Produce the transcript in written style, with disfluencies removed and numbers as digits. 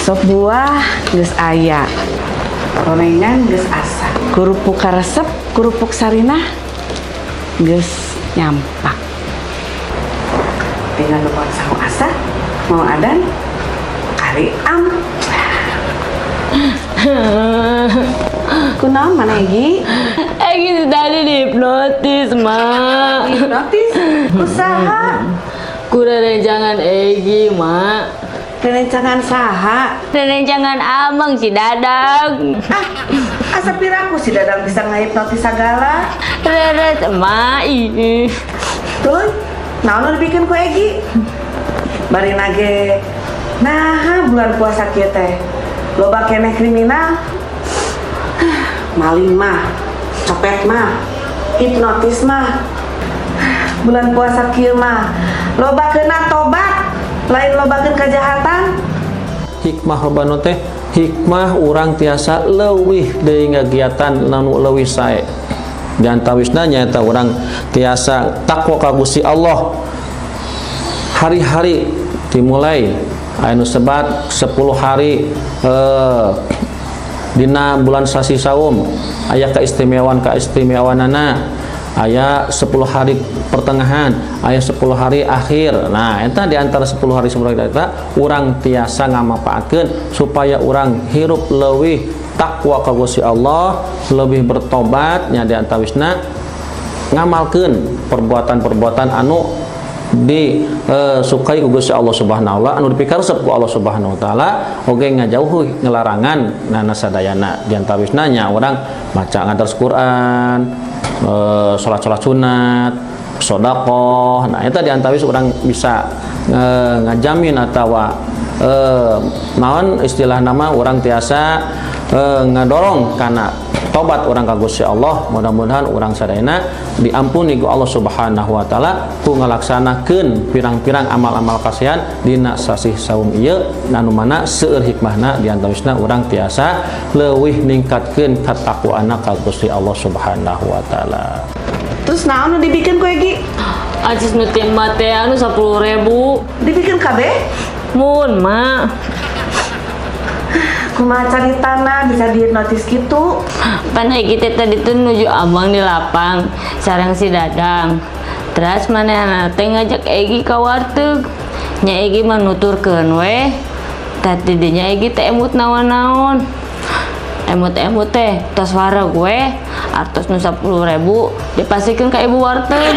Sop buah geus aya. Gorengan geus asak. Kerupuk karesep, kerupuk sarinah geus nyampak. Tinggal nungguan sangu asak, mau adan, kari am. Kunaon mana, Egi? Egi tadi dihipnotis, Mak. Hipnotis? Ku saha? Ku rerencangan Egi, Mak. Rerencangan saha? Rerencangan Amang, si Dadang. Ah, asa piraku si Dadang bisa ngahipnotis segala. Leres, Mak. Ih. Tuh, naon nu dibikeun ku Egi? Bari nage, nah, bulan puasa kieu teh loba keneh kriminal. Maling mah, copet mah, hipnotis mah. Bulan puasa kieu mah loba kena tobat, lain lobakeun kejahatan. Hikmah Robano teh hikmah urang tiasa leuwih deui ngagiatan anu leuwih sae. Di antawisna nyaeta urang tiasa takwa ka Gusti Allah hari-hari, dimulai anu sebat 10 hari dina bulan sasi saum aya keistimewaan keistimewaanana, aya 10 hari pertengahan, aya 10 hari akhir. Nah, eta di antara 10 hari 10 hari eta urang tiasa ngamapaatkeun supaya urang hirup leuwih takwa ka Gusti Allah, lebih bertobat nya. Di antawisna ngamalkeun perbuatan-perbuatan anu di sukai ku Gusti Allah Subhanahu wa taala, anu dipikaresep ku Allah Subhanahu wa taala, oge ngajauhi ngelarangan nana sadayana. Di antawisna nya urang maca ngadarus Quran, salat-salat sunat, sedekah. Nah, eta di antawis urang bisa ngajamin atawa naon istilah nama, urang tiasa ngadorong kana tobat urang ka Gusti Allah. Mudah-mudahan urang sadayana diampuni ku Allah Subhanahu wa taala ku ngalaksanakeun pirang-pirang amal-amal kasihan dina sasih saum ieu, anu mana seueur hikmahna. Di antawisna urang tiasa leuwih ningkatkeun katakwaana ka Gusti Allah Subhanahu wa taala. Terus naon nu dibikeun ku Egi? Acis nu ti emak teh anu 10.000. Dibikeun kabeh? Mun, Mak. Kumaha caritana bisa dihipnotis gitu? Pan Egi teh tadi tuh nuju Amang di lapang sareng si Dadang. Terus manehna teh ngajak Egi ka warteg. Nya Egi mah nuturkeun we. Tadi dinya Egi teh emut naon-naon. Emut-emut teh tos wareg we. Artos nu 10.000 dipasihkeun ka ibu warteg.